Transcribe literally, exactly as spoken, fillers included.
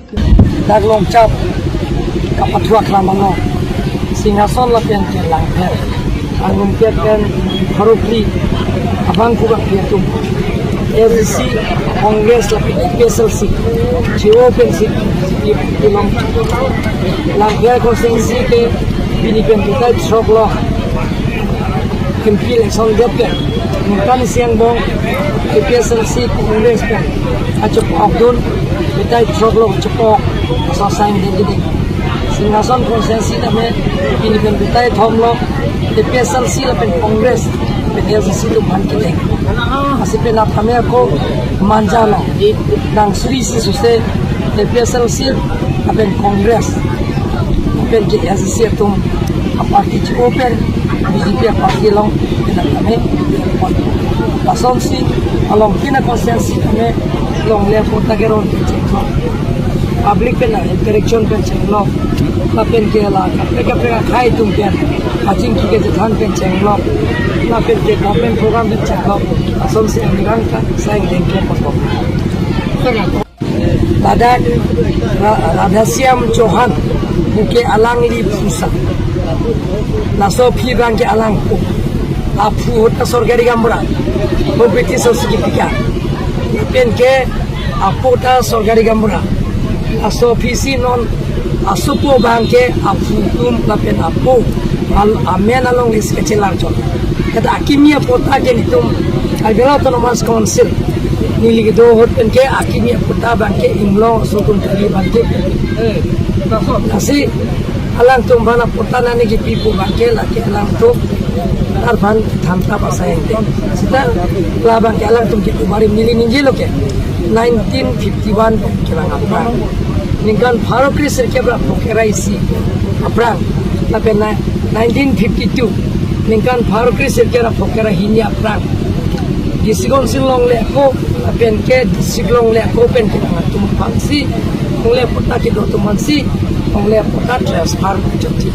Dak Longchap kapathuak lam along Singhason lapen ke Langpher, angrum pen pharo phli abang kubang pi atum A D C, Congress lapen A P H L C, J O pensi belong. Langpher constituency ke pini pen batai throk lo M P election det pen ningkan isi angbong A P H L C Congress pen achepokdun, batai throk lo chepok, laso asai ingdeng kedeng. Singhason constituency tame pini pen batai thom lo A P H L C lapen Congress pen A D C atum aphan kedeng. Lasi penap tame ako manja lo, nang suri si suse A P H L C lapen Congress lapen ke A D C atum aparty J O pen B J P aparty along penap tame. Lasonsi along kina constituency tame longle patta keron cheklo, public pen interaction pen cheklo, lapen ke la kaprek kaprek akhai atum pen achingki kachethan pen cheklo, lapen ke government program pen cheklo. Lasonsi anirang ta asai ingdeng ke papo. Ladak Ra-, Radhashyam Chauhan, puke alangli phusa. Laso aphi abang ke alangpo. Aphu ahut ta sorkari gaonbura, ho British asosi kepikar. Lapen ke apo ta sorkari gaonbura. Laso aphisi non asopo abang ke aphu atum lapen apo al-, amen along list kachelar chot. Kata akimi apatta ke nelitum Karbi Anglong Autonomous Council neli kedo ahut pen ke akimi apatta abang ke Inglong aso atum kali abang ke. Lasi alangtum aphan apatta nangli kepipo abang ke lake alangtum aphan than ta asai ingdeng. Seta labang ke alangtum ke kumari neli ningjelo ke nineteen fifty-one pen kevang aphrang, ningkan pharo kre sirkep ra phokera isi aphrang, lapen na nineteen fifty-two, ningkan pharo kre sirkep ra phokera hini aphrang, district council longle ako lapen ke district longle ako pen kevang atum aphansi longle patta kedo atum aphansi longle patta transfer chotji.